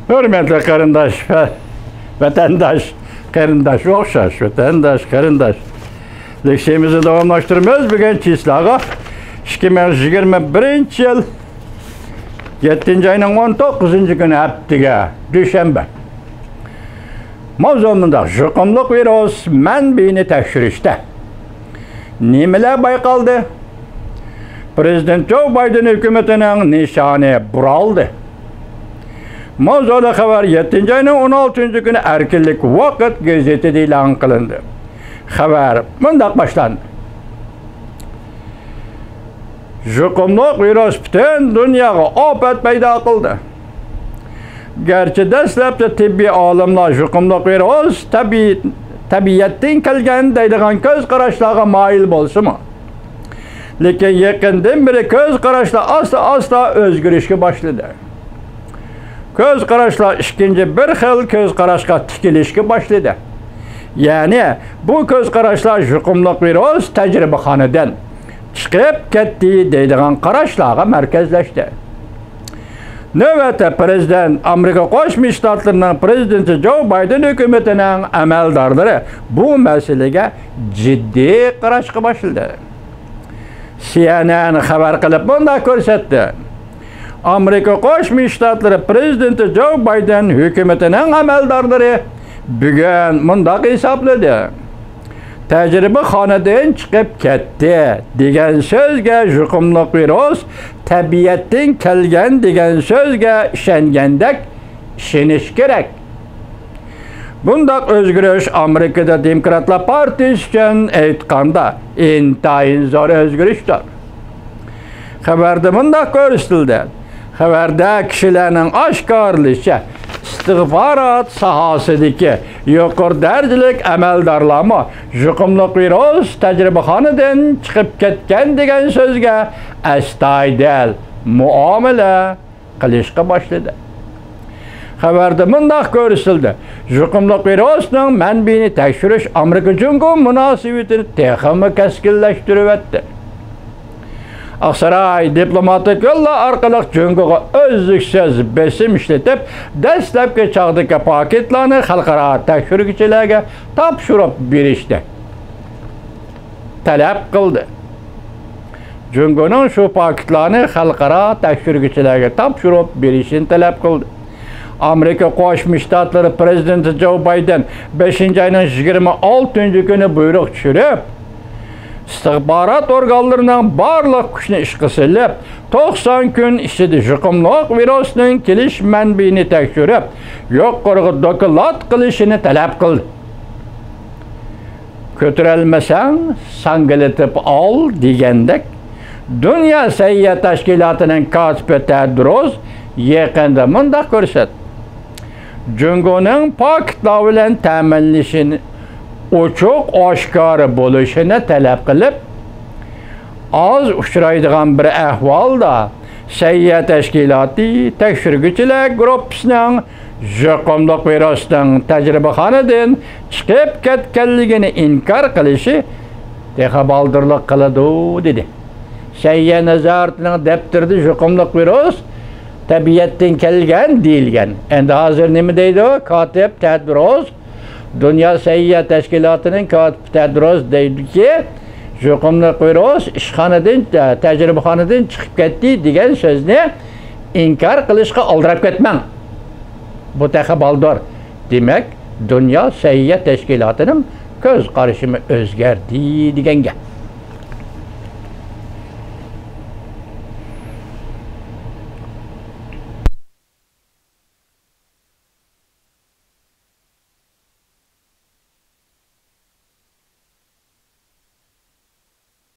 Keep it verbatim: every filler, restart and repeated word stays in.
ھۆرمەتلىك قېرىنداش ۋە ۋەتەنداش، قېرىنداش ئوخشاش، ۋەتەنداش، قېرىنداش. لېكسىيەمىزنى داۋاملاشتۇرىمىز. بۈگۈن چىسلاغا ئىككى مىڭ يىگىرمە بىرىنچى يىل يەتتىنچى ئاينىڭ ئون توققۇزىنچى كۈنى، ھەپتىگە، دۈشەنبە. ماۋزۇ مۇنداق: يۇقۇملۇق ۋىرۇس مەنبىيىنى تەكشۈرۈشتە نېمىلەر بايقالدى؟ پرېزىدېنت جو بايدېن ھۆكۈمىتىنىڭ نىشانى بۇرالدى. ماۋزۇلۇق خەۋەر يەتتىنچى ئاينىڭ ئون ئالتىنچى كۈنى ئەركىنلىك ۋاقىت گېزىتىدە ئېلان قىلىندى. خەۋەر مۇنداق باشلاندى: يۇقۇملۇق ۋىرۇس پۈتۈن دۇنياغا ئاپەت پەيدا قىلدى. گەرچە دەسلەپتە تېببىي ئالىملار يۇقۇملۇق ۋىرۇس تەبىئىي، تەبىئەتتىن كەلگەن دەيدىغان كۆز قاراشلارغا مايىل بولسىمۇ، لېكىن يېقىندىن بېرى كۆز قاراشلار ئاستا-ئاستا ئۆزگىرىشكە باشلىدى. كۆز قاراشلار ئىككىنچى بىر خىل كۆز قاراشقا تىكىلىشكە باشلىدى. يەنى بۇ كۆز قاراشلار يۇقۇملۇق ۋىرۇس تەجرىبىخانىدىن چىقىپ كەتتى دەيدىغان قاراشلارغا مەركەزلەشتى. نۆۋەتتە پرېزىدېنت، ئامېرىكا قوشما شتاتلىرىنىڭ پرېزىدېنتى جو بايدېن ھۆكۈمىتىنىڭ ئەمەلدارلىرى بۇ مەسىلىگە جىددىي قاراشقا باشلىدى. سى ئېن ئېن خەۋەر قىلىپ مۇنداق كۆرسەتتى: ئامېرىكا قوشما شتاتلىرى پرېزىدېنتى جو بايدېن ھۆكۈمىتىنىڭ ئەمەلدارلىرى بۈگۈن مۇنداق ھېسابلىدى: تەجرىبىخانىدىن چىقىپ كەتتى دېگەن سۆزگە يۇقۇملۇق ۋىرۇس تەبىئەتتىن كەلگەن دېگەن سۆزگە ئىشەنگەندەك ئىشىنىش كېرەك. بۇنداق ئۆزگىرىش ئامېرىكىدا دېموكراتلار پارتىيىسى ئۈچۈن ئېيتقاندا ئىنتايىن زور ئۆزگىرىشتۇر. خەۋەردە مۇنداق كۆرسىتىلدى: خەۋەردە كىشىلەرنىڭ ئاشكارىلىشىچە، ئىستىخبارات ساھەسىدىكى يۇقىرى دەرىجىلىك ئەمەلدارلارمۇ يۇقۇملۇق ۋىرۇس تەجرىبىخانىدىن چىقىپ كەتكەن دېگەن سۆزگە ئەستايىدىل مۇئامىلە قىلىشقا باشلىدى. خەۋەردە مۇنداق كۆرسىتىلدى: يۇقۇملۇق ۋىرۇسنىڭ مەنبىيىنى تەكشۈرۈش ئامېرىكا جۇڭگو مۇناسىۋىتىنى تېخىمۇ كەسكىنلەشتۈرۈۋەتتى. ئاقساراي دىپلوماتىك يوللار ئارقىلىق جۇڭگوغا ئۈزلۈكسىز بېسىم ئىشلىتىپ، دەسلەپكى چاغدىكى پاكىتلارنى خەلقئارا تەكشۈرگۈچىلەرگە تاپشۇرۇپ بېرىشنى تەلەپ قىلدى. جۇڭگونىڭ شۇ پاكىتلارنى خەلقئارا تەكشۈرگۈچىلەرگە تاپشۇرۇپ بېرىشىنى تەلەپ قىلدى. ئامېرىكا قوشما شتاتلىرى پرېزىدېنتى جو بايدېن بەشىنچى ئاينىڭ يىگىرمە ئالتىنچى كۈنى بۇيرۇق چۈشۈرۈپ، ئىستىخبارات ئورگانلىرىنىڭ بارلىق كۈچىنى ئىشقا سېلىپ، توقسان كۈن ئىچىدە يۇقۇملۇق ۋىرۇسنىڭ كېلىش مەنبىيىنى تەكشۈرۈپ، يۇقىرىغا دوكلات قىلىشىنى تەلەپ قىلدى. كۆتۈرەلمىسەڭ، ساڭگىلىتىپ ئال دېگەندەك، دۇنيا سەھىيە تەشكىلاتىنىڭ كاتىپى تېد روز يېقىندا مۇنداق كۆرسەتتى: جۇڭگونىڭ پاكىتلار بىلەن تەمىنلىشىنى ئوچۇق ئاشكارا بولۇشىنى تەلەپ قىلىپ، ئاز ئۇچرايدىغان بىر ئەھۋالدا سەھىيە تەشكىلاتى تەكشۈرگۈچىلەر گۇرۇپپىسىنىڭ يۇقۇملۇق ۋىرۇسنىڭ تەجرىبىخانىدىن چىقىپ كەتكەنلىكىنى ئىنكار قىلىشى تېخى بالدۇرلۇق قىلىدۇ، دېدى. سەھىيە نازارىتىنىڭ دەپتىرىدە يۇقۇملۇق ۋىرۇس تەبىئەتتىن كەلگەن دېيىلگەن. ئەمدى ھازىر نېمە دەيدۇ؟ كاتىپ تېد روز، دۇنيا سەھىيە تەشكىلاتىنىڭ كاتىپى تېد روز دەيدۇكى، يۇقۇملۇق ۋىرۇس ئىشخانىدىن، تەجرىبىخانىدىن چىقىپ كەتتى دېگەن سۆزنى ئىنكار قىلىشقا ئالدىراپ كەتمەڭ. بۇ تېخى بالدۇر. دېمەك، دۇنيا سەھىيە تەشكىلاتىنىڭ كۆز قارىشىمۇ ئۆزگەردى دېگەن گەپ.